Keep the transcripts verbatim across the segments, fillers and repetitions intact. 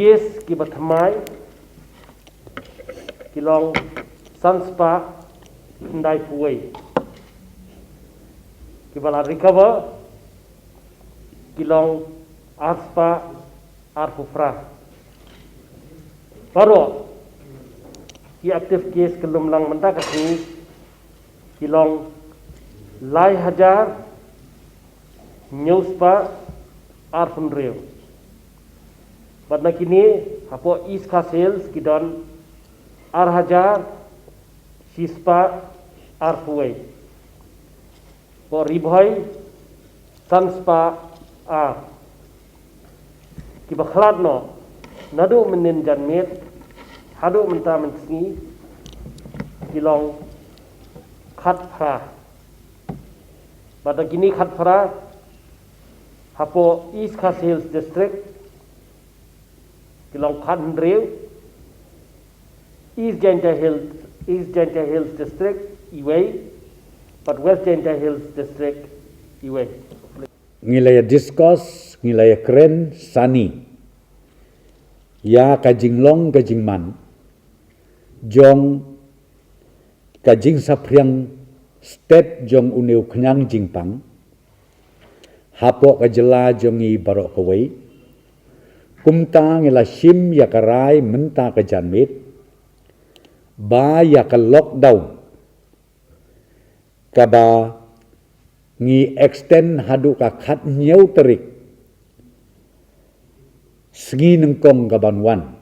Case kiba thymmai ki long san spah khyndai phew wei. Kiba la recover ki long ar spah ar phew phra. Baroh ki active case ki lum lang mynta ka sngi ki long lai hajar hynñiew spah ar phew hynriew. Bad na kine hapoh East Khasi Hills ki don ar hajar shi spah ar phew wei. Hapoh Ri Bhoi san spah ar. Kiba khlad noh naduh mynnin janmiet haduh mynta mynsngi ki long khat phra. Bad na kine khat phra hapoh East Khasi Hills District ki long khat hynriew, East Jaintia Hills, East Jaintia Hills District iwei, bad West Jaintia Hills District iwei. Ngi la ïa discuss, ngi la ïa kren sani ïa ka jinglong ka jingman jong ka jingsaphriang stet jong une u khñiang jingpang hapoh ka jylla jong ngi baroh kawei. Kumta ngi la shim ïa ka rai mynta ka janmiet ba ïa ka lockdown kaba ngi extend haduh ka khathynñiew tarik sngi nyngkong kaban wan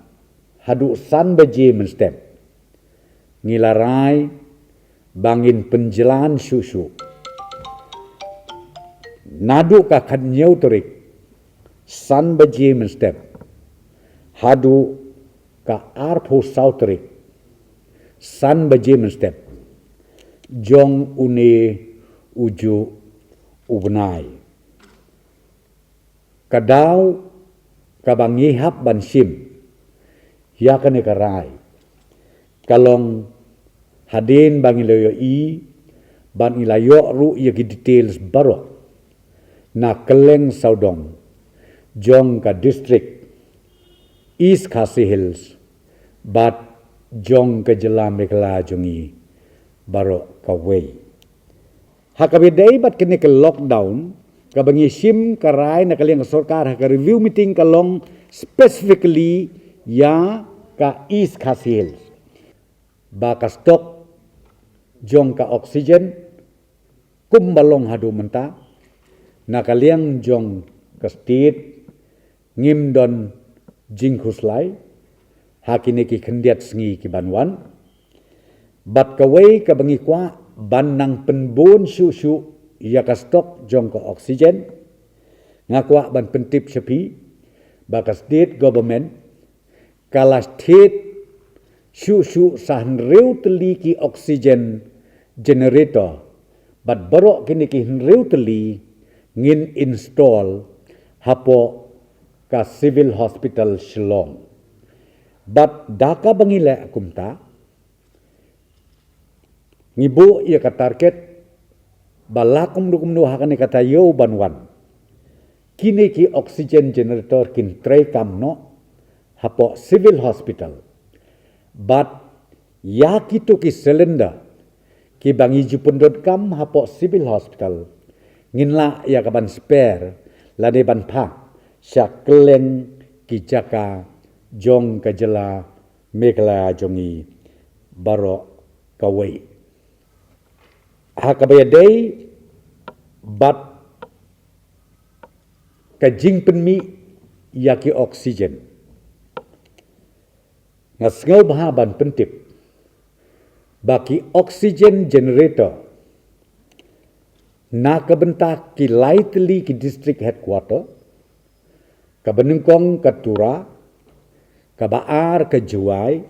haduh san baje mynstep. Ngi la rai ba ngin pynjlan shuh shuh naduh ka khathynñiew tarik san baje mynstep haduh ka arphew saw tarik san baje mynstep jong une ujuh u bnai. Ka daw kaba ngi hap ban shim ïa kane ka rai ka long hadien ba ngi la ïohi bad ngi la ïoh ruh ïa ki details baroh na kylleng sawdong jong ka district East Khasi Hills bad jong ka jylla Meghalaya jong ngi baroh kawei. Ha kaba ïadei bad kane ka lockdown kaba ngi shim ka rai na ka liang ka sorkar ha ka review meeting ka long specifically ïa ka East Khasi Hills ba ka stock jong ka oxygen kumba long haduh mynta na ka liang jong ka state ngim don jingkhuslai ha kine ki khyndiat sngi kiban wan. Bad kawei kaba ngi kwah ban nang pynbun shuh shuh ïa ka stock jong ka oxygen. Nga kwah ban pyntip sha phi ba ka state government ka la thied shuh shuh sa hynriew tylli ki oxygen generator bad baroh kine ki hynriew tylli ngin install hapoh ka Civil Hospital Shillong. Bad da kaba ngi leh kumta ngi buh ïa ka target ba la kumno kumno ha kane ka taïew ban wan kine ki oxygen generator kin trei kam noh hapoh Civil Hospital. Bad ïa kito ki cylinder kiba ngi ju pyndonkam hapoh Civil Hospital ngin lah ïa ka ban spare lane ban phah sha kylleng ki jaka jong ka jylla Meghalaya jong ngi baroh kawei. Ha kaba ïadei bad ka jingpynmih ïa ki oxygen nga sngewbha ban pyntip ba ki oxygen generator na ka bynta ki lai tylli ki district headquarter, kaba nyngkong ka Tura, kaba ar ka Jowai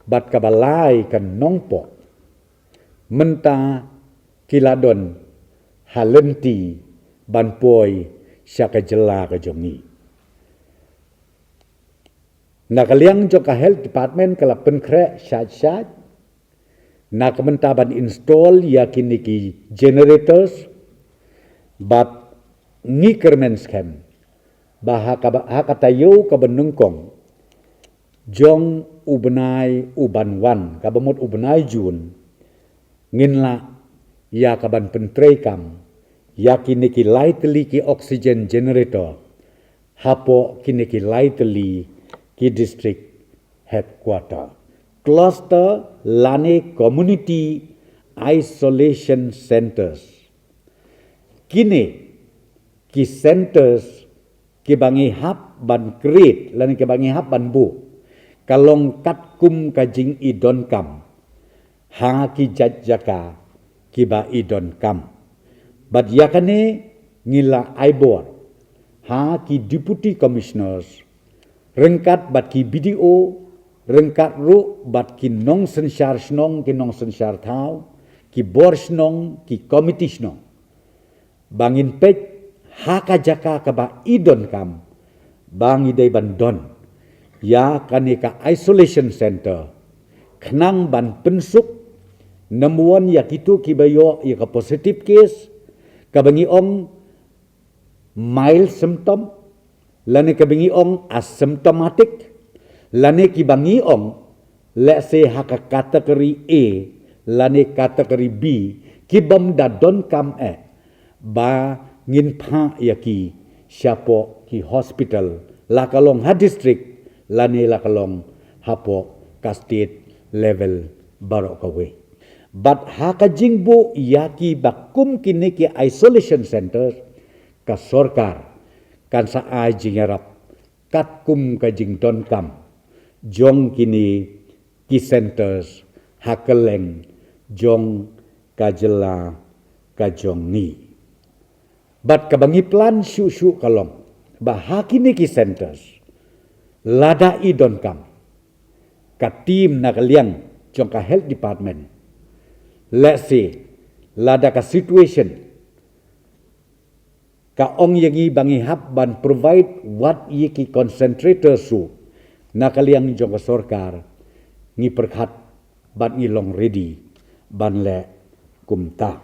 bad kaba lai ka Nongpoh mynta ki la don ha lynti ban poi sha ka jylla ka jong ngi. Na ka liang jong ka health department ka la pynkhreh shait shait na ka bynta ban install ïa kine ki generators bad ngi kyrmen skhem ba ha ka ba, ha ka taïew ka ba nyngkong jong u bnai u ban wan, ka ba mut u bnai Jun, ngin lah ïa ka ban pyntreikam ïa kine ki lai tylli ki oxygen generator hapoh kine ki lai tylli ki district headquarter, cluster lane community isolation centers. Kine ki centers ki ba ngi hap ban create lane ki ba ngi hap ban buh, ka long katkum ka jingïadonkam ha ki jait jaka ki ba i donkam. Bad ïa kane ngi la ai bor ha ki deputy commissioners ryngkat bad ki B D O, ryngkat ruh bad ki nongsynshar shnong, ki nongsynshar thaw, ki bor shnong, ki komiti shnong, ba ngin peit ha ka jaka ka ba i donkam ba ngi dei ban don ïa kane ka isolation center, khnang ban pynsuk, number one, ïa kito ki ba ïoh ïa ka positive case, ka ba ngi ong mild symptom, lane ka ba ngi ong asymptomatic, lane ki ba ngi ong, let's say, ha ka category A lane category B, ki bym da donkam eh, ba ngin phah ïa ki shapoh ki hospital, la ka long ha district lane la ka long hapoh ka state level baroh kawei. Bad ha ka jingbuh ïa ki ba kum kine ki isolation centers, ka sorkar kan sa ai jingïarap katkum ka jingdonkam jong kine ki centers ha kylleng jong ka jylla ka jong ngi. Bad ka ba ngi plan shuh shuh ka long ba ha kine ki centers, lada i donkam, ka team na ka liang jong ka health department, let's say, lada ka situation ka ong ïa ngi ba ngi hap ban provide wat ïa ki concentrator shuh na ka liang jong ka sorkar, ngi pyrkhat bad ngi long ready ban leh kumta.